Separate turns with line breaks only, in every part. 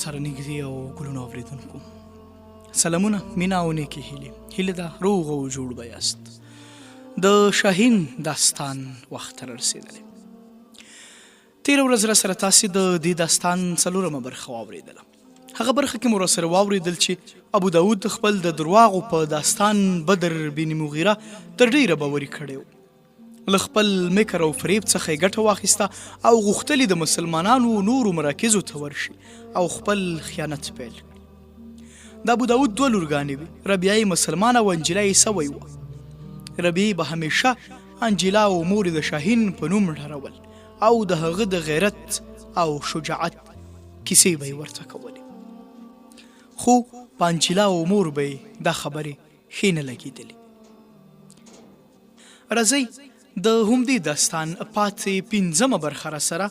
تر نږدې او ګلونو اوریدونکو سلامونه، مینا او نیکې هیلې. هیله ده روغ او جوړ به یاست. د شاهین داستان وخت را رسېدلی. تېره ورځ را سره تاسې د دې داستان څلورمه برخه واورېدله. هغه برخه کې مو را سره واورېدل چې ابو داود خپل د درواغو په داستان بدر بن مغیره تر ډېره باوري کړی و. له خپل مکر او فریب څخه یې ګټه واخیسته او غوښتل یې د مسلمانانو نورو مراکزو ته ورشي او خپل خیانت پیل کړي. د ابو داود دوه لورګانې وې، ربیعه یې مسلمانه او انجیلا یې عیسوی وه. ربیعې به همیشه انجیلا او مور یې د شاهین په نوم ډارول او د هغه د غیرت او شجاعت کیسې به یې ورته کولې، خو په انجیلا او مور به یې دا خبرې ښې نه لګېدلې. راځئ د همدې داستان پاتې پنځمه برخه را سره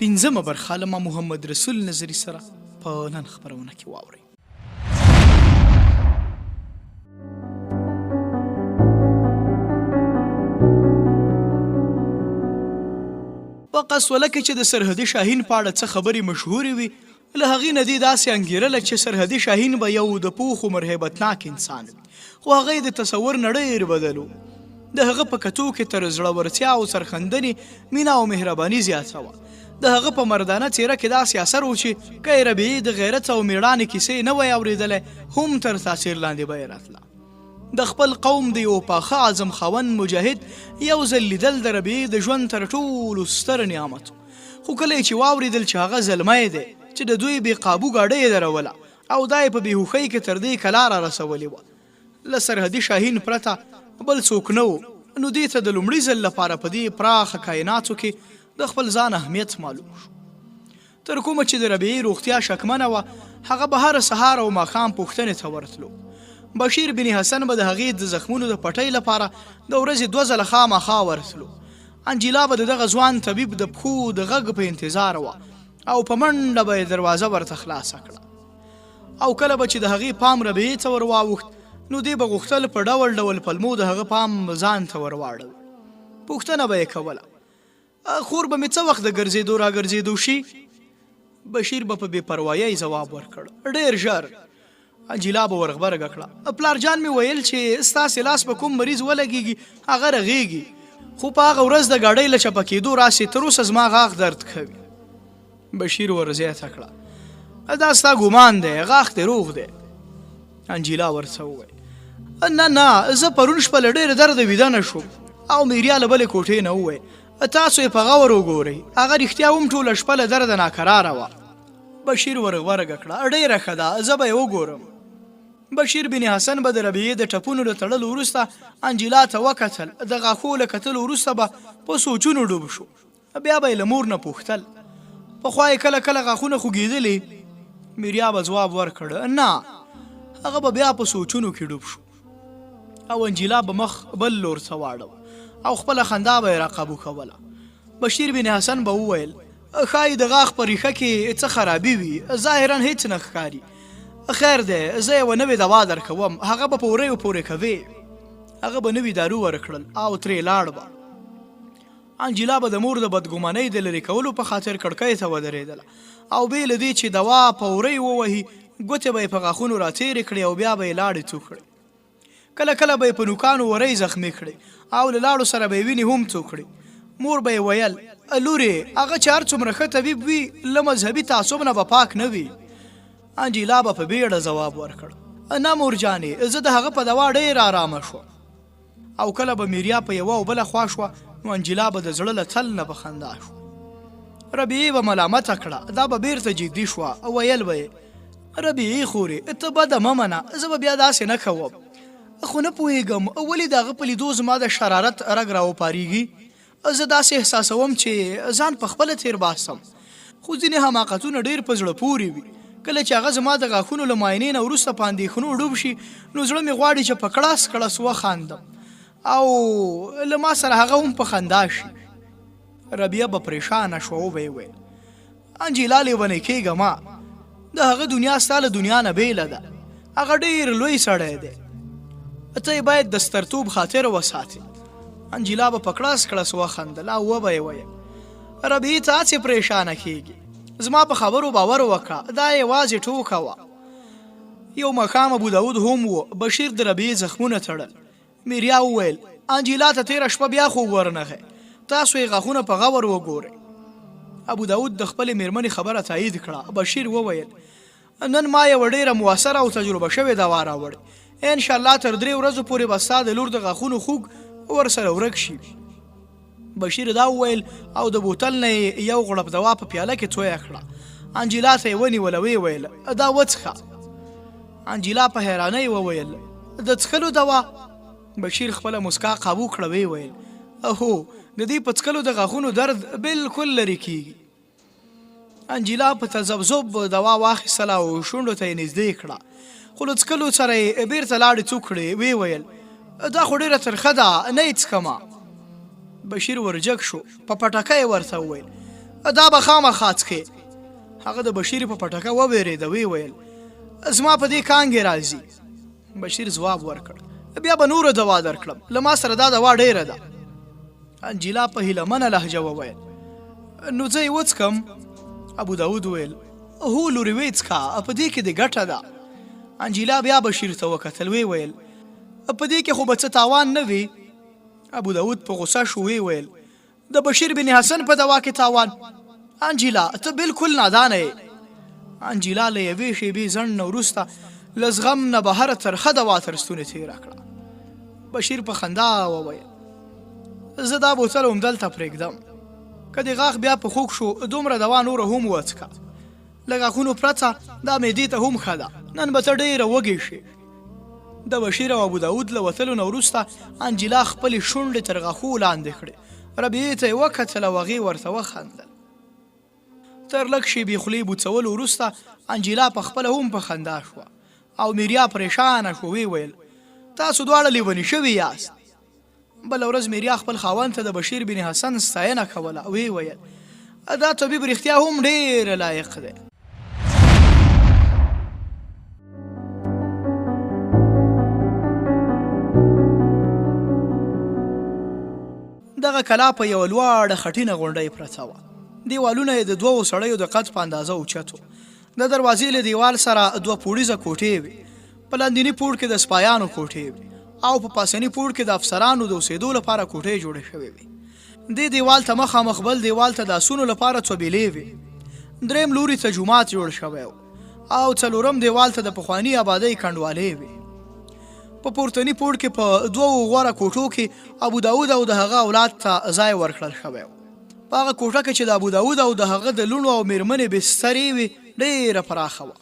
پنځمه برخه له ما محمد رسول نظري سره په نن خپرونه کې واورئ. په قسوله کې چې د سرحدي شاهین په اړه څه خبرې مشهورې وي، له هغې نه دې داسې انګېرله چې سرحدي شاهین به یو د پوخ عمر هیبتناک انسان وي، خو هغه یې د تصور نه ډېر بدل و. د هغه په کتو کې تر زړورتیا او سرښندنې مینه او مهرباني زیاته وه. د هغه په مردانه څېره کې داسې اثر و چې که یې ربیعې د غیرت او مېړانې کیسې نه وای اورېدلی هم تر تاثیر لاندې به یې راتله. د خپل قوم د یو پاخه عزم خاوند مجاهد یو ځل لیدل د ربیعې د ژوند تر ټولو ستر نعمت و. خو کله یې چې واورېدل چې هغه زلمی دی چې د دوی بې قابو ګاډۍ یې دروله او دا یې په بې هوښۍ کې تر دې کلا را رسولې وه، له سرحدي شاهین پرته بل څوک نه و، نو دې ته د لومړي ځل لپاره په دې پراخه کایناتو کې د خپل ځان اهمیت معلوم شو. تر کومه چې د ربیعې روغتیا شکمنه وه، هغه به هر سهار او ماښام پوښتنې ته ورتلو. بشیر بن حسن به د هغې د زخمونو د پټۍ لپاره د ورځې دوه ځله خامخا ورتلو. انجیلا به د دغه ځوان طبیب د پښو د غږ په انتظار وه او په منډه به یې دروازه ورته خلاصه کړه. او کله به چې د هغې پام ربیعې ته ور واوښت، نو دې به غوښتل په ډول ډول پلمو د هغه پام ځان ته ور واړوي. پوښتنه به یې کوله، خور به مې څه وخت د ګرځېدو راګرځېدو شي؟ بشیر به په بې پروایۍ ځواب ورکړ، ډېر ژر. انجیلا به ورغبرګه کړه، پلار جان مې ویل چې ستاسې لاس په کوم مریض ولګېږي هغه رغېږي، خو په هغه ورځ د ګاډۍ له چپه کېدو راسې تر اوسه زما غاښ درد کوي. بشیر ورزیاته کړه، دا ستا ګومان دی، غاښ دې روغ دی. انجیلا ورته وویل، نه نه، زه پرون شپه له ډېر درده ویده نه شوم. او میریا له بلې کوټې نه وویل، تاسو یې په غور وګورئ، هغه رښتیا هم ټوله شپه له درده ناکراره وه. بشیر ورغبرګه کړه، ډېره ښه ده، زه به یې وګورم. بشیر بن حسن به د ربیعې د ټپونو له تړلو وروسته انجیلا ته وکتل، د غاښو له کتلو وروسته به په سوچونو ډوب شو. بیا به یې له مور نه پوښتل، پخوا یې کله کله غاښونه خوږېدلي؟ میریا به ځواب ورکړ، نه. هغه به بیا په سوچونو کې ډوب شو او انجیلا به مخ بل لور ته واړو او خپله خندا به یې راقابو کوله. بشیر بن حسن به وویل، ښایي د غاښ په ریښه کې څه خرابي وي، ظاهرا هیڅ نه ښکاري. خیر دی، زه یوه نوې دوا درکوم، هغه به په وریو پورې کوې. هغه به نوي دارو ورکړل او ترې لاړ به. انجیلا به د مور د بدګمانۍ د لرې کولو په خاطر کړکۍ ته ودرېدله او بې له دې چې دوا په ورۍ ووهي، ګوتې به یې په غاښونو راتېرې کړې او بیا به یې لاړې تو کړې. کله کله به یې په نوکانو ورۍ زخمي کړې او له لاړو سره به یې وینې هم تو کړې. مور به یې ویل، لورې، هغه چې هر څومره ښه طبیب وي، له مذهبي تعصب نه به پاک نه وي. انجیلا به په بیړه ځواب ورکړ، نه مورجانې، زه د هغه په دوا ډېره ارامه شوم. او کله به میریا په یوه او بله خوا شوه نو انجیلا به د زړه له تل نه په خندا شوه. ربیعې به ملامته کړه، دا به بیرته جدي شوه، ویل به یې، ربیعې خورې، ته بده مه منه، زه به بیا داسې نه کوم. خو نه پوهېږم ولې د هغه په لیدو زما د شرارت رګ راوپارېږي. زه داسې احساسوم چې ځان په خپله تېر باسم. خو ځینې حماقتونه ډېر په زړه پورې وي. کله چې هغه زما د غاښونو له معاینې نه وروسته په اندېښنو ډوب شي، نو زړه مې غواړي چې په کړس کړس وخاندم او له ما سره هغه هم په خندا شي. ربیعه به پرېشانه شوه، وبه یې ویل، انجیلا لیونۍ کېږه مه، د هغه دنیا ستا له دنیا نه بېله ده، هغه ډېر لوی سړی دی، ته یې باید د سترتوب خاطر وساتې. انجیلا به په کړس کړس وخندل او وبه یې ویل، ربیعې ته هسې پرېشانه کېږې، زما په خبرو باور وکړه، دا یوازې ټوکه وه. یو ماښام ابو داود هم و، بشیر د ربیعې زخمونه تړل. میریا وویل، انجیلا ته تېره شپه بیا خوب ورنغی، تاسو یې غاښونه په غور وګورئ. ابو داود د خپلې مېرمنې خبره تایید کړه. بشیر وویل، نن ما یوه ډېره موثره او تجربه شوې دوا راوړې، ان شاءالله تر درې ورځو پورې به ستا د لور د غاښونو خوږ ورسره ورک شي. بشیر دا وویل او د بوتل نه یې یو غړپ دوا په پیاله کې تویه کړه. انجیلا ته یې ونیوله، ویې ویل، دا وڅښه. انجیلا په حیرانۍ وویل، د څښلو دوا؟ بشیر خپله مسکا قابو کړه، ویې ویل، هو، د دې په څښلو د غاښونو درد بالکل لرې کېږي. انجیلا په تذبذب دوا واخیستله او شونډو ته یې نږدې کړه، خو له څکلو سره یې بېرته لاړې څو کړې، ویې ویل، دا خو ډېره ترخه ده، نه یې څښمه. بشیر ورجګ شو، په پټکه یې ورته وویل، دا به خامخا څښې. هغه د بشیر په پټکه ووېرېده، ویې ویل، زما په دې کانګې راځي. بشیر ځواب ورکړ، بیا به نوره دوا درکړم، له ما سره دا دوا ډېره ده. انجیلا په هیله منه لهجه وویل، نو زه یې وڅکم؟ ابو داود وویل، هو لورې ویې څکه، په دې کې دې ګټه ده. انجیلا بیا بشیر ته وکتل، ویې ویل، په دې کې خو به څه تاوان نه وي؟ ابو داود په غوسه شو، ویې ویل، د بشیر بن حسن په دوا کې تاوان؟ انجیلا ته بالکل نادانه یې. انجیلا له یوې شیبې ځنډ نه وروسته له زغم نه بهر ترخه دوا تر ستوني تېره کړه. بشیر په خندا وویل، زه دا بوتل همدلته پرېږدم، که دې غاښ بیا په خوږ شو دومره دوا نوره هم وڅکه، له غاښونو پرته دا معدې ته هم ښه ده، نن به ته ډېره وږې شې. د بشیر او ابو داود له وتلو نه وروسته انجیلا خپلې شونډې تر غاښو لاندې کړې، ربیعې ته یې وکتل او هغې ورته وخندل. تر لږ شېبې خولې بوڅولو وروسته انجیلا په خپله هم په خندا شوه او میریا پرېشانه شو، ویې ویل، تاسو دواړه لیوني شوي یاست. بله ورځ میریا خپل خاوند ته د بشیر بن حسن ستاینه کوله، ویې ویل، دا طبیب رښتیا هم ډېر لایق دی. دغه کلا په یوه لوړه خټینه غونډۍ پرته وه. دیوالونه یې د دوو سړیو د قد په اندازه اوچت وو. د دروازې له دیوال سره دوه پوړیزه کوټې وې. په لاندیني پوړ کې د سپایانو کوټې وې او په پاسني پوړ کې د افسرانو د اوسېدو لپاره کوټې جوړې شوې وې. دې دیوال ته مخامخ بل دیوال ته د اسونو لپاره څوبیلې وې. دریم لوري ته جومات جوړ شوی و او څلورم دیوال ته د پخواني آبادۍ کنډوالې وې. په پورتني پوړ کې په دوو غوره کوټو کې ابو داود او د هغه اولاد ته ځای ورکړل شوی و. په هغه کوټه کې چې د ابو داود او د هغه د لوڼو او میرمنې بسترې وې ډېره پراخه وه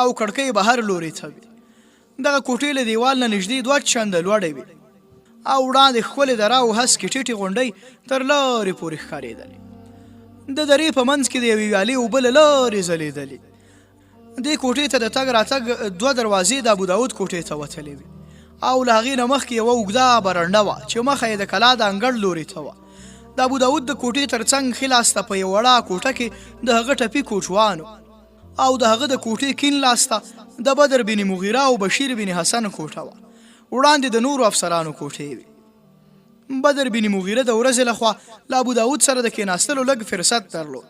او کړکۍ بهر لوري ته وې. دغه کوټې له دیوال نه نږدې دوه چنده لوړې وې او وړاندې ښکلې دره او هسکې ټیټې غونډۍ تر لرې پورې ښکارېدلې. د درې په منځ کې د یوې ویالې اوبه له لرې ځلېدلې. دې کوټې ته د تګ راتګ دوه دروازې د ابوداود کوټې ته وتلې وې او له هغې نه مخکې یوه اوږده برنډه وه چې مخه یې د کلا د انګړ لوري ته وه. د ابوداود د کوټې تر څنګ ښي لاس ته په یوه وړه کوټه کې د هغه ټپي کوچوان و او د هغه د کوټې کین لاس ته د بدر بن مغیره او بشیر بن حسن کوټه وه. وړاندې د نورو افسرانو کوټې وې. بدر بن مغیره د ورځې له خوا له ابوداود سره د کېناستلو لږ فرصت درلود.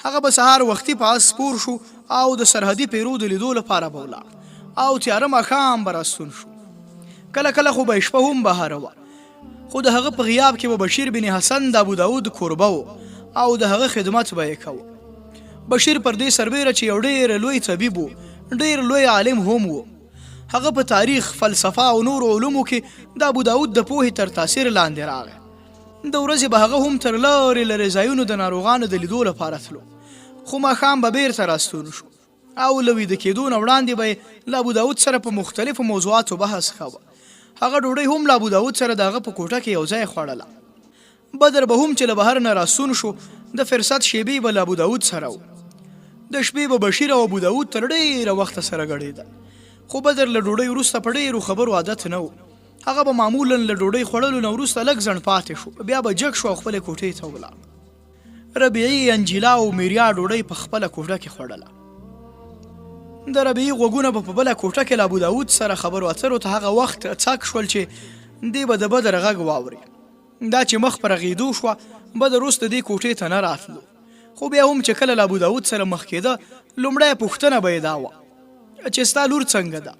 هغه به سهار وختي په اس سپور شو او د سرحدي پیرو د لیدو لپاره به ولاړ او تیاره ماښام به راستون شو. کله کله خو به یې شپه هم بهر وه، خو د هغه په غیاب کې به بشیر بن حسن د ابوداود کوربه و او د هغه خدمت به یې کاوه. بشیر پر دې سربېره چې یو ډېر لوی طبیب و، ډېر لوی عالم هم و. هغه په تاریخ، فلسفه او نورو علومو کې د ابوداود د پوهې تر تاثیر لاندې راغی. د ورځې به هغه هم تر لرې لرې ځایونو د ناروغانو د لیدو لپاره تلو، خو ماښام به بېرته راستون شو او له ویده کېدو نه وړاندې به یې له ابوداود سره په مختلفو موضوعاتو بحث کاوه. هغه ډوډۍ هم له ابوداود سره د هغه په کوټه کې یو ځای خوړله. بدر به هم چې له بهر نه راستون شو، د فرصت شېبې به له ابوداود سره و. د شپې به بشیر او ابوداود تر ډېره وخته سره ګړېدل، خو بدر له ډوډۍ وروسته په ډېرو خبرو عادت نه و. هغه به معمولاً له ډوډۍ خوړلو نه وروسته لږ ځنډ پاتې شو، بیا به جګ شو او خپلې کوټې ته ولاړ. ربیعي، انجیلا او میریا ډوډۍ په خپله کوټه کې خوړله. د ربیعي غوږونه به په بله کوټه کې له ابوداود سره خبرو اترو ته هغه وخت څک شول چې دی به د بدر غږ واوري. دا چې مخ په رغېدو شوه، بدر اوس د دې کوټې ته نه راتلو. خو بیا هم چې کله له ابو داود سره مخ کېده، لومړی پوښتنه به یې دا وه چې ستا لور څنګه ده؟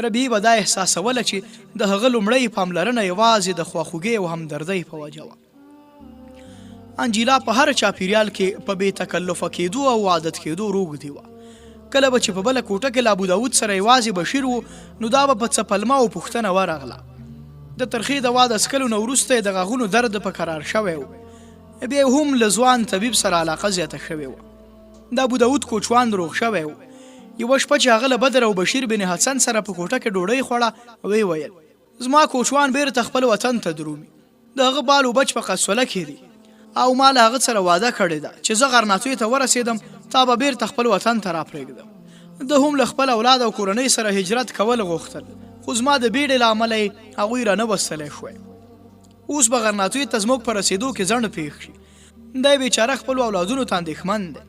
ربیعې به دا احساسوله چې د هغه لومړۍ پاملرنه یوازې د خواخوږۍ او همدردۍ په وجه وه. انجیلا په هر چاپیریال کې په بې تکلفه کېدو او عادت کېدو روږدې وه. کله به چې په بله کوټه کې له ابو داود سره یوازې بشیر و، نو دا به په څه پلمه او پوښتنه ورغله. د ترخې دوا د څښلو نه وروسته یې د غاښونو درد په کرار شوی و. بیا یې هم له ځوان طبیب سره علاقه زیاته شوې وه. د ابو داود کوچوان روغ شوی و. یوه شپه چې هغه له بدر او بشیر بن حسن سره په کوټه کې ډوډۍ خوړه، ویې ویل. زما کوچوان بېرته خپل وطن ته درومي. د هغه بال و بچ په قصوله کې دي او ما له هغه سره وعده کړې ده چې زه غرناطې ته ورسېدم تا به بېرته خپل وطن ته راپرېږدم. ده هم له خپل اولاد او کورنۍ سره هجرت کول غوښتل، خو زما د بېړې له امله یې هغوی رانه وستلی شوای. اوس به غرناطې ته زموږ په رسېدو کې ځنډ پېښ شي. دی بېچاره خپلو اولادونو ته اندېښمن دی.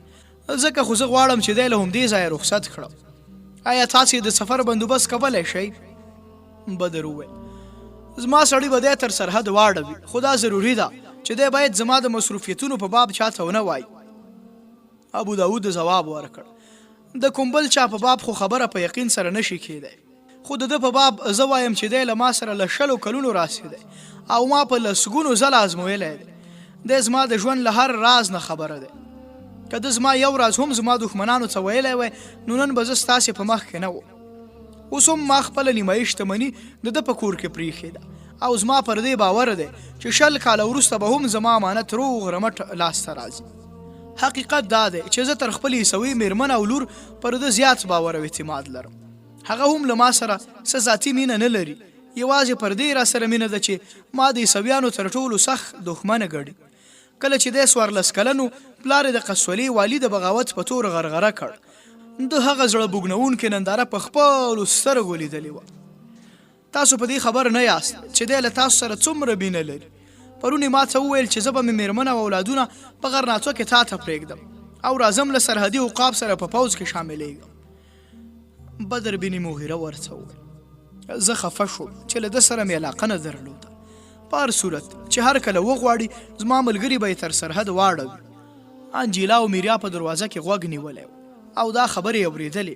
ځکه خو زه غواړم چې دی له همدې ځایه رخصت کړم. ایا تاسې د سفر بندوبست کولی شئ؟ بدر وویل، زما سړي به دی تر سرحد واړوي، خو دا ضروري ده چې دی باید زما د مصروفیتونو په باب چاته ونه وایي. ابو داود ځواب ورکړ، د کوم بل چا په باب خو خبره په یقین سره نه شي کېدای. خو د ده په باب زه وایم چې دی له ما سره له شلو کلونو راسې دی او ما په لسګونو ځله ازمویلی دی. دی زما د ژوند له هر راز نه خبره دی. که ده زما یو راز هم زما دښمنانو ته ویلی وای، نو نن به زه ستاسې په مخ کې نه وم. اوس هم ما خپله نیمایي شتمني د ده په کور کې پرېښې ده او زما پر دې باور دی چې 20 کاله وروسته به هم زما امانت روغ رمټ لاسته راځي. حقیقت دا دی چې زه تر خپلې عیسوي مېرمن او لور پر ده زیات باور او اعتماد لرم. هغه هم له ما سره څه ذاتي مینه نه لري، یوازې پر دې راسره مینه ده چې ما د عیسویانو تر ټولو سخت دښمن ګڼي. کله چې دی 14 کلن و، پلار یې د قصولې والي د بغاوت په تور غرغره کړ. ده هغه زړه بوږنوونکې ننداره په خپلو سترګو لیدلې وه. تاسو په دې خبر نه یاست چې دی له تاسو سره څومره مینه لري. پرون یې ماته وویل چې زه به مې مېرمن او اولادونه په غرناطه کې تاته پرېږدم او راځم له سرحدي عقاب سره په پوځ کې شاملېږم. بدر بن مغیره ورته وویل، زه خفه شوم چې له ده سره مې علاقه نه درلوده. په هر صورت چې هر کله وغواړي زما ملګري به یې تر سرحد واړوي. انجیلا او میریا په دروازه کې غوږ نیولی و او دا خبرې یې اورېدلې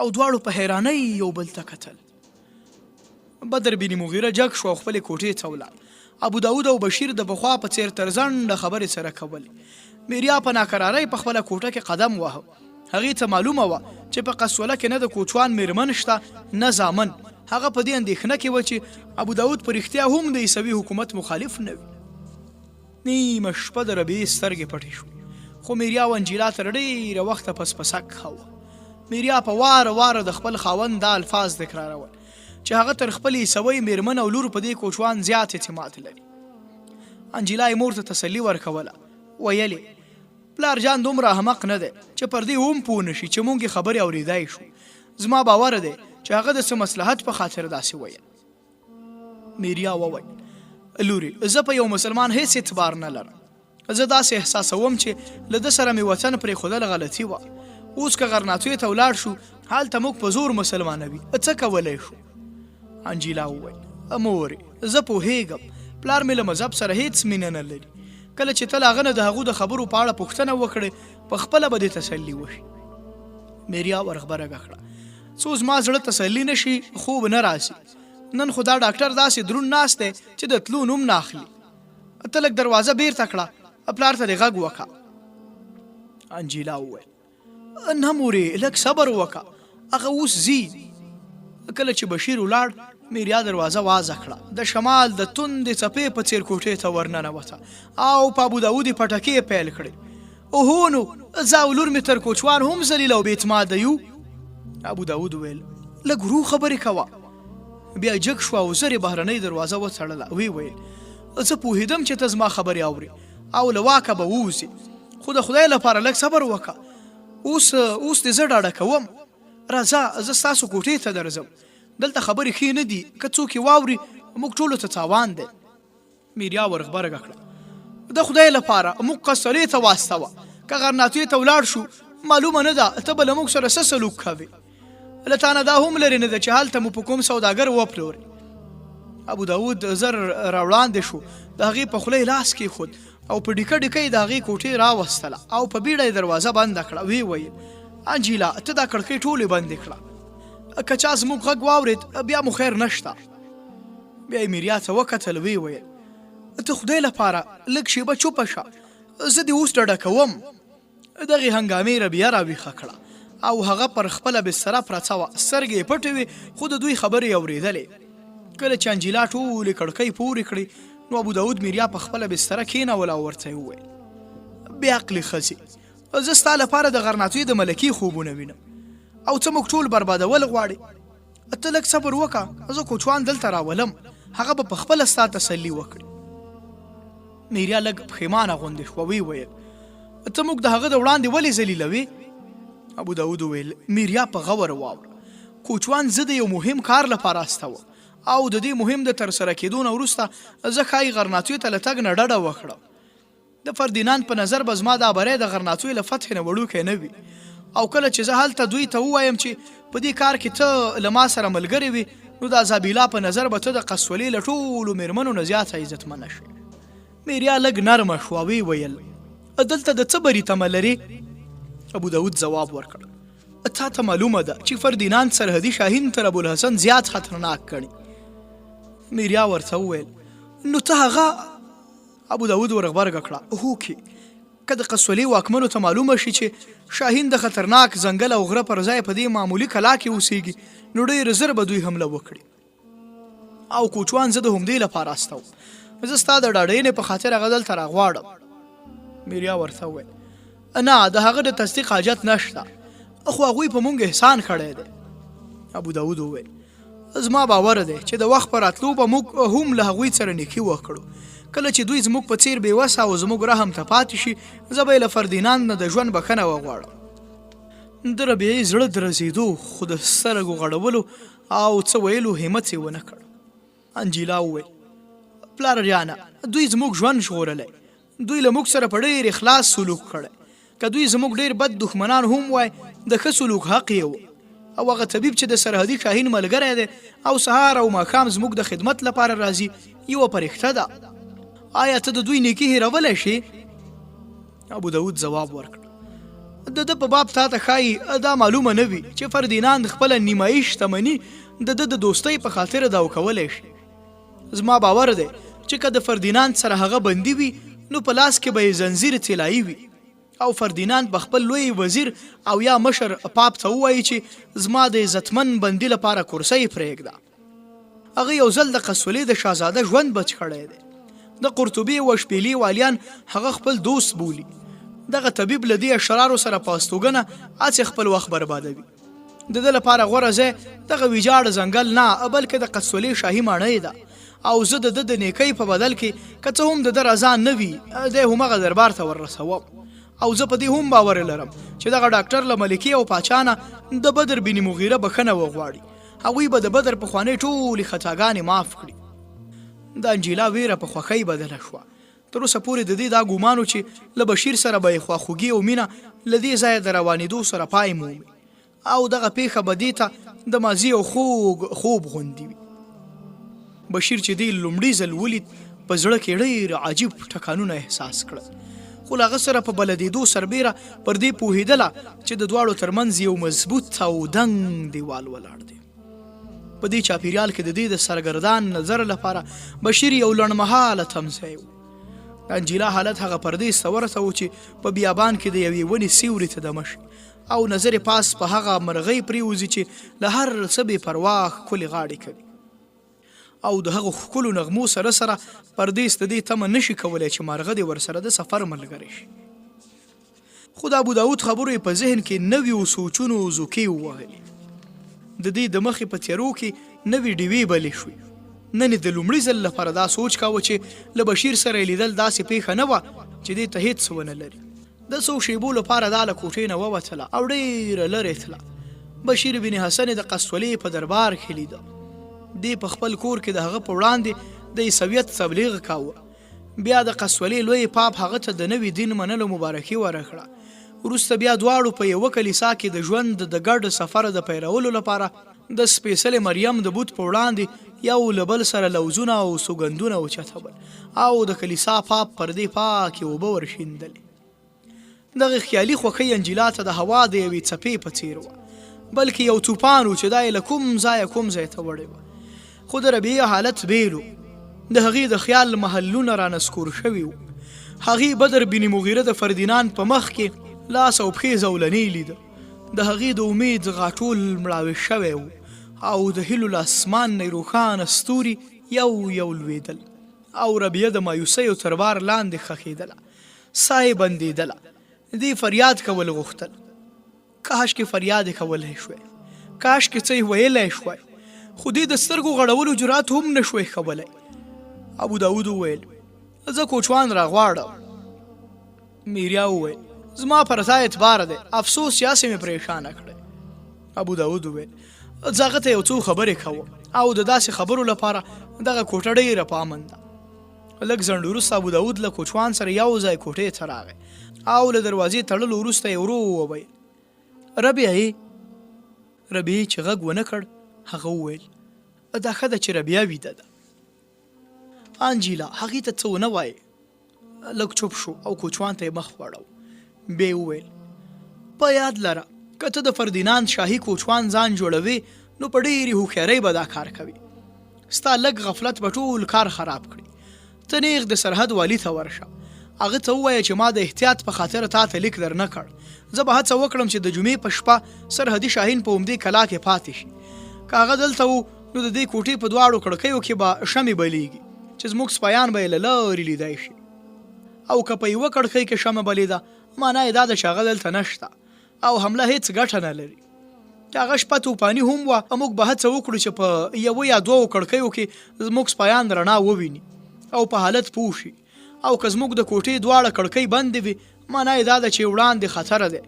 او دواړو په حیرانۍ یو بل ته کتل. بدر بن مغیره جګ شو او خپلې کوټې ته ولاړ. ابو داود او بشیر د پخوا په څېر تر ځنډه خبرې سره کولې. میریا په ناکرارۍ په خپله کوټه کې قدم واهه. هغې ته معلومه وه چې په قصوله کې نه د کوچوان میرمن شته نه زامن. هغه په دې اندېښنه کې وه چې ابو داود په رښتیا هم د عیسوي حکومت مخالف نه وي. نیمه شپه د ربیعې سترګې پټې شوې، خو میریا او انجیلا تر ډېره وخته پس پسک کاوه. میریا په واره واره د خپل خاوند دا الفاظ تکرارول چې هغه تر خپلې عیسوۍ میرمن او لور په دې کوچوان زیات اعتماد لري. انجیلا یې مور ته تسلي ورکوله، ویل یې، پلار جان دومره احمق نه دی چې پر دې هم پوه نه شي چې موږ یې خبرې اورېدای شو. زما باور دی چې هغه د څه مصلحت په خاطر داسې ویل. میریا وویل، لورې، زه په یو مسلمان هیڅ اعتبار نه لرم. زه داسې احساسوم چې له ده سره مې وطن پرېښودل غلطي وه. اوس که غرناطې ته ولاړ شو، هلته موږ په زور مسلمانوي، څه کولی شو؟ انجیلا وویل، مورې، زه پوهېږم، پلار مې له مذهب سره هیڅ مینه نه لري. کله چې ته له هغه نه د هغو د خبرو په اړه پوښتنه وکړې، په خپله به دې تسلي وشي. میریا ورغبرګه کړه، څو زما زړه تسلي نه شي، خوب نه راځي. نن خو دا ډاکټر داسې دروند ناست دی چې د تلو نوم نه اخلي. ته لږ دروازه بیرته کړه، پلار ته دې غږ وکړه. انجیلا وویل، نه مورې، لږ صبر وکړه، هغه اوس ځي. کله چې بشیر ولاړ، میریا دروازه وازه کړه، د شمال د توندې څپې په څیر کوټې ته ورننوته او په ابو داود یې پټکې پیل کړې. اوهو نو زه او لور مې تر کوچوان هم ذلیل او بې اعتماده یو. ابو داود وویل، لږ ورو خبرې کوه. بیا جګ شو او زر یې بهرنۍ دروازه وتړله. ویې ویل، زه پوهېدم چې ته زما خبرې اورې او له واکه به ووځې، خو د خدای لپاره لږ صبر وکړه. اوس اوس دې زه ډاډه کوم. راځه، زه ستاسو کوټې ته درځم. دلته خبرې ښې نه دي، که څوک یې واوري موږ ټولو ته تاوان دی. میریا ورغبرګه کړه، د خدای لپاره موږ قصرې ته واستوه، که غرناطې ته ولاړ شو معلومه نه ده ته به له موږ سره څه سلوک کوې. له تا نه دا هم لرې نه ده چې هلته مو په کوم سوداګر وپلورې. ابو داود زر راوړاندې شو، د هغې په خوله یې لاس کېښود او په ډیکه ډیکه یې د هغې کوټې راوستله او په بیړه یې دروازه بنده کړه. ویې ویل، انجیلا، ته دا کړکۍ ټولې بندې کړه، که چا زموږ غږ واورېد بیا مو خیر نشته. بیا یې میریا ته وکتل، ویې ویل، ته خدای لپاره لږ شېبه چوپه شه، زه دې اوس ډډه کوم. دغې هنګامې ربیعه راویښه کړه او هغه پر خپله بستره پرته وه، سترګې یې پټې وې، خو د دوی خبرې یې اورېدلې. کله چې انجیلا ټولې کړکۍ پورې کړې، نو ابو داود میریا په خپله بستره کېنوله او ورته یې وویل، بې عقلې ښځې، زه ستا لپاره د غرناطې د ملکې خوبونه وینم او ته موږ ټول بربادول غواړې. ته لږ صبر وکړه، زه کوچوان دلته راولم، هغه به پخپله ستا تسلي وکړي. میریا لږ پښیمانه غوندې شوه، ویې ویل، ته موږ د هغه د وړاندې ولې ذلیلوې؟ ابو داود وویل، میریا په غور واوره، کوچوان زه د یو مهم کار لپاره استوم او د دې مهم د ترسره کېدو نه وروسته زه ښایي غرناطې ته له تګ نه ډډه وکړم. د فردیناند په نظر به زما دا بری د غرناطوی له فتحې نه وړوکی نه وي او کله چې زه هلته دوی ته ووایم چې په دې کار کې ته له ما سره ملګرې وې، نو د ازابیلا په نظر به ته د قسولې له ټولو میرمنو نه زیاته عزتمنه شې. میریا لږ نرمه شوه، ویې ویل، دلته د څه بري تمه لرې؟ ابو داود ځواب ورکړ، تا ته معلومه ده چې فردیناند سرحدي شاهین تر ابوالحسن زیات خطرناک ګڼي. میریا ورته وویل، نو ته هغه ابو داود ورغبرګه کړه، هوکې، که د قسولې واکمنو ته معلومه شي چې شاهین د خطرناک ځنګل او غره پر ځای په دې معمولي کلا کې اوسېږي، نو ډېر زر به دوی حمله وکړي. او کوچوان زه د همدې لپاره استوم. زه ستا د ډاډینې په خاطر هغه دلته راغواړم. میریا ورته وویل، نه، د هغه د تصدیق حاجت نشته، خو هغوی په مونږ احسان کړی دی. ابو داود وویل، زما باور دی چې د وخت په راتلو به موږ هم له هغوی سره نیکي وکړو. کله چې دوی زموږ په څیر بې وسه او زموږ رحم ته پاتې شي، زه به یې له فردیناند نه د ژوند بښنه وغواړم. د ربیعې زړه درزېدو، خو د سترګو غړولو او څه ویلو همت یې ونه کړ. انجیلا وویل، پلار جانه، دوی زموږ ژوند ژغورلی. دوی له موږ سره په ډېر اخلاص سلوک کړی. که دوی زموږ ډېر بد دښمنان هم وای، د ښه سلوک حق یې و. او هغه طبیب چې د سرحدي شاهین ملګری دی او سهار او ماښام زموږ د خدمت لپاره راځي، یوه پرښته ده. آیا ته د دوی نیکي هېرولی شې؟ ابو داود ځواب ورکړ، د ده په باب تا ته ښایي دا معلومه نه وي چې فردیناند خپله نیمایي شتمني د ده د دوستۍ په خاطر داو کولی شي. زما باور دی چې که د فردیناند سره هغه بندي وي، نو په لاس کې به یې زنځیر طلایي وي او فردیناند به خپل لوی وزیر او یا مشر پاپ ته ووایي چې زما د عزتمن بندي لپاره کرسۍ پرېږده. هغه یو ځل د قسولې د شاهزاده ژوند بچ کړی دی. د قرطبې او اشبیلې والیان هغه خپل دوست بولي. دغه طبیب له دې اشرارو سره په استوګنه هسې خپل وخت بربادوي. د ده لپاره غوره ځای دغه ویجاړ ځنګل نه، بلکې د قسولې شاهي ماڼۍ ده او زه د ده د نیکۍ په بدل کې که څه هم د ده رضا نه وي، دی همغه دربار ته وررسوم. او زه په دې هم باور لرم چې دغه ډاکټر له ملکې او پاچا نه د بدر بن مغیره بښنه وغواړي. هغوی به د بدر پخوانۍ ټولې خطاګانې معاف کړي. د انجیلا ویره په خوښۍ بدله شوه. تر اوسه پورې د دې دا ګومان و چې له بشیر سره به یې خواخوږي او مینه له دې ځایه د روانېدو سره پای مومي او دغه پېښه به دې ته د ماضي یو خوږ خوب غوندې وي. بشیر چې دی لومړي ځل ولید، په زړه کې ډېر عجیب ټکانونه احساس کړل، خو له هغه سره په بلدېدو سربېره پر دې پوهېدله چې د دواړو تر منځ یو مضبوط او دنګ دیوال ولاړ دی. په دې چاپیریال کې د دې د سرګردان نظر لپاره بشیر یو لنډمهاله تمځای و. د انجیلا حالت هغه پردیس ته ورته و چې په بیابان کې د یوې ونې سیوري ته دمه شي او نظر یې پاس په هغه مرغۍ پرېوځي چې له هر څه بې پروا ښکلې غاړې کوي او د هغو ښکلو نغمو سره سره پردیس د دې تمه نشي کولی چې مارغه دې ورسره د سفر ملګری شي. خو د ابوداود خبرو یې په ذهن کې نویو سوچونو زوکې ووهلې. د دې د مخې په تیرو کې نوې ډیوې بلې شوې. نن یې د لومړي ځل لپاره دا سوچ کاوه چې له بشیر سره یې لیدل داسې پېښه نه وه چې دې ته هېڅ ونه لري. د څو شېبو لپاره دا له کوټې نه ووتله او ډېره لرې تله. بشیر بن حسن یې د قسطلې په دربار کې لیده. دې په خپل کور کې د هغه په وړاندې د عیسویت تبلیغ کاوه. بیا د قسطلې لوی پاپ هغه ته د نوي دین منلو مبارکي ورکړه. وروسته بیا دواړو په یوه کلیسا کې د ژوند د ګډ سفر د پیلولو لپاره د سپېڅلې مریم د بت په وړاندې یو له بل سره لوظونه او سوګندونه اوچتول او د کلیسا پاپ پر دې پاکې اوبه ورشیندلې. دغې خیالي خوښۍ انجیلا ته د هوا د یوې څپې په څیر وه، بلکې یو توپان و چې دا یې له کوم ځایه کوم ځای ته وړې وه. خو د ربیعې حالت بیل و. د هغې د خیال محلونه رانسکور شوي وو. هغې بدر بن مغیره د فردیناند په مخ کې لاس او پښې زولنې لیده. د هغې د امید غاټول مړاوی شوی و او د هیلو له اسمان نه یې روښانه ستوري یو یو لوېدل او ربیعه د مایوسیو تر بار لاندې ښخېدله. ساه یې بندېدله. دې فریاد کول غوښتل. کاشکې فریاد یې کولای شوای. کاشکې څه یې ویلای شوای. خو دې د سترګو غړولو جرأت هم نه شوای کولای. ابو داود وویل، زه کوچوان راغواړم. میریا وویل، زما پر تا اعتبار دی، افسوس چې هسې مې پرېشانه کړې. ابو داود وویل، زه هغه ته یو څو خبرې کوم او د داسې خبرو لپاره دغه کوټه ډېره په امن ده. لږ ځنډ وروسته ابو داود له کوچوان سره یو ځای کوټې ته راغی او له دروازې تړلو وروسته یې ورو وویل، ربیعې! ربیعې چې غږ ونه کړ، هغه وویل، دا ښه ده چې ربیعه ویده ده. انجیلا هغې ته څه ونه وایې. لږ چوپ شو او کوچوان ته یې مخ واړاوه. بیا یې وویل، په یاد لره، که ته د فردیناند شاهي کوچوان ځان جوړوې، نو په ډېرې هوښیارۍ به دا کار کوې. ستا لږ غفلت به ټول کار خراب کړي. ته نېغ د سرحد والي ته ورشه. هغه ته ووایه چې ما د احتیاط په خاطر تا ته لیک در نه کړ. زه به هڅه وکړم چې د جمعې په شپه سرحدي شاهین په همدې کلا کې پاتې شي. که هغه دلته و، نو د دې کوټې په دواړو کړکیو کې به شمې بلېږي چې زموږ سپایان به یې له لرې لیدای شي. او که په یوه کړکۍ کې شمه بلېده، مانا یې دا ده چې هغه دلته نشته او حمله هېڅ ګټه نه لري. که هغه شپه توپاني هم وه، موږ به هڅه وکړو چې په یوه یا دوو کړکیو کې زموږ سپایان رڼا وویني او په حالت پوه شي. او که زموږ د کوټې دواړه کړکۍ بندې وي، مانا یې دا ده چې وړاندې خطر دی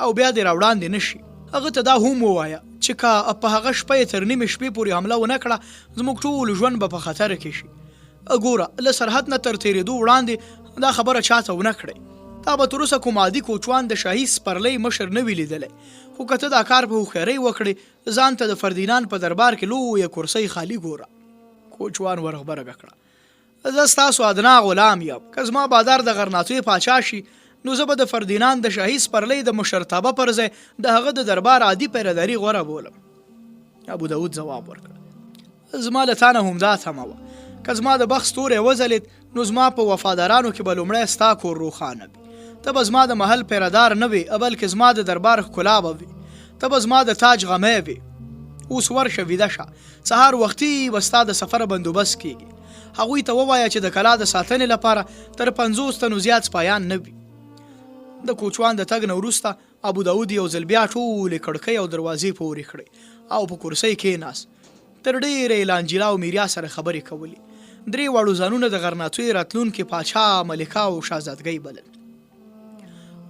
او بیا دې راوړاندې نه شي. هغه ته دا هم ووایه چې که په هغه شپه یې تر نیمې شپې پورې حمله ونه کړه، زموږ ټول ژوند به په خطر کې شي. ګوره، له سرحد نه تر تېرېدو وړاندې دا خبره چا ته ونه کړې. تا به تر اوسه کوم عادي کوچوان د شاهي سپرلۍ مشر نه وي لیدلی، خو که ته دا کار په هوښیارۍ وکړې، ځان ته د فردیناند په دربار کې لویه کرسۍ خالي ګوره. کوچوان ورغبرګه کړه. زه ستاسو ادنا غلام یم. که زما بادار د غرناطې پاچا شي، نو زه به د فردیناند د شاهي سپرلۍ د مشرتابه پر ځای د هغه د دربار عادي پیره داري غوره بولم. ابو داود ځواب ورکړ، زما له تا نه همدا تمه وه. که زما د بخت ستوری وځلېد، نو زما په وفادارانو کې به لومړی ستا کور روښانه وي. ته به زما د محل پیره دار نه وې، بلکې زما د دربار ښکلا به وې. ته به زما د تاج غمی وې. اوس ورشه ویده شه. سهار وختي به ستا د سفر بندوبست کېږي. هغوی ته ووایه چې د کلا د ساتنې لپاره تر 50 تنو زیات سپایان نه وي. د کوچوان د تګ نه وروسته ابو داود یو ځل بیا ټولې کړکۍ او دروازې پورې کړې او په کرسۍ کېناست. تر ډېره یې له انجیلا او میریا سره خبرې کولې. درې واړو ځانونه د غرناطوې راتلونکې پاچا، ملکه او شهزادګۍ بلل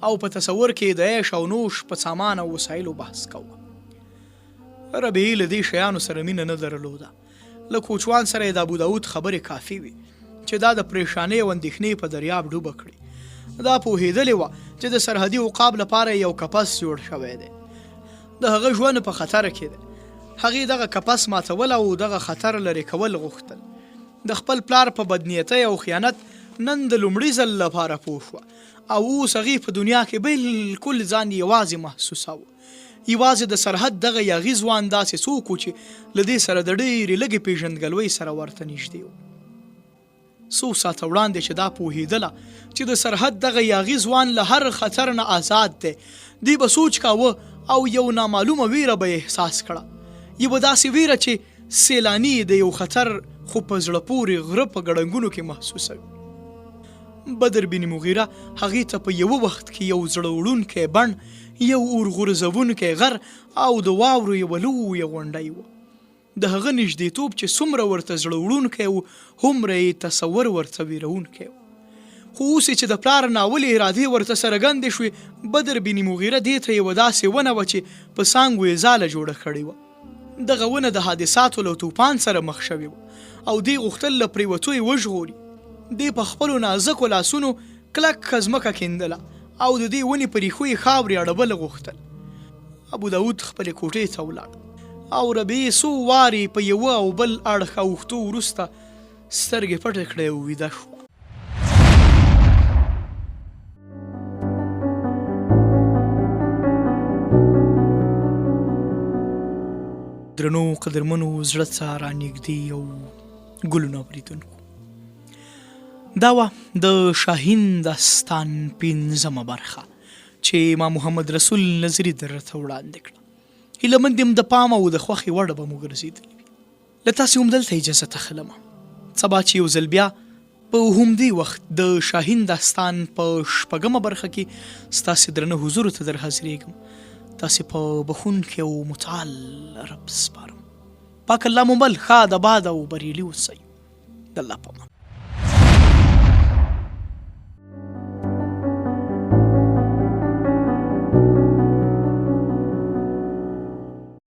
او په تصور کې یې د عیش او نوش په سامان او وسایلو بحث کاوه. ربیعې له دې شیانو سره مینه نه درلوده. له کوچوان سره یې د ابوداود خبرې کافي وې چې دا د پرېشانۍ او اندېښنې په دریاب ډوبه کړي. دا پوهېدلې وه چې د سرحدي عقاب لپاره یې یو کپس جوړ شوی دی. د هغه ژوند په خطر کې دی. هغې دغه کپس ماتول او دغه خطر لرې کول غوښتل. د خپل پلار په بدنیتۍ او خیانت نن د لومړي ځل لپاره پوه شوه او اوس هغې په دنیا کې بلکل ځان یوازې محسوساوه. یوازې د سرحد دغه یاغي ځوان داسې څوک و چې له دې سره د ډېرې لږې پېژندګلوۍ سره ورته نږدې و. څو ساعته وړاندې چې دا پوهېدله چې د سرحد دغه یاغي ځوان له هر خطر نه ازاد دی، دې به سوچ کاوه او یو نامعلومه وېره به یې احساس کړه. یوه داسې وېره چې سیلاني یې د یو خطر خو په زړه پورې غره په ګړنګونو کې محسوسوي. بدر بن مغیره هغې ته په یوه وخت کې یو زړه وړونکی بڼ، یو اور غورځوونکی غر او د واورو یوه لویه غونډۍ وه. د هغه نږدېتوب چې څومره ورته زړه وړونکی و، هومره یې تصور ورته وېروونکی و. خو اوس یې چې د پلار ناولې ارادې ورته څرګندې شوې، بدر بن مغیره دې ته یوه داسې ونه وه چې په څانګو یې ځاله جوړه کړې وه. دغه ونه د حادثاتو له توپان سره مخ شوې وه او دې غوښتل له پرېوتو یې وژغوري. دې په خپلو نازکو لاسونو کلکه ځمکه کیندله او د دې ونې په ریښو یې خاورې اړول غوښتل. ابو داود خپلې کوټې ته ولاړ. او ربیع څو وارې په یوه او بل اړخ اوښتو وروسته سترګې پټې کړې او ویده شوه. درنو قدرمنو زړه څه رانږدې او ګلونه اورېدونکو دا وه د شاهین داستان پنځمه برخه چې ما محمد رسول نظري درته وړاندې کړه. هیله مند یم د پام او د خوښې وړ به مو ګرځېدلي وي. له تاسې هم دلته اجازه اخلم. سبا چې یو ځل بیا په همدې وخت د شاهین داستان په شپږمه برخه کې ستاسې درنه حضور ته در حاضرېږم، تاسې په بښونکي او متعال رب سپارم. پاک الله مو مل، ښاد، اباد او بریالي اوسئ. د الله په امان.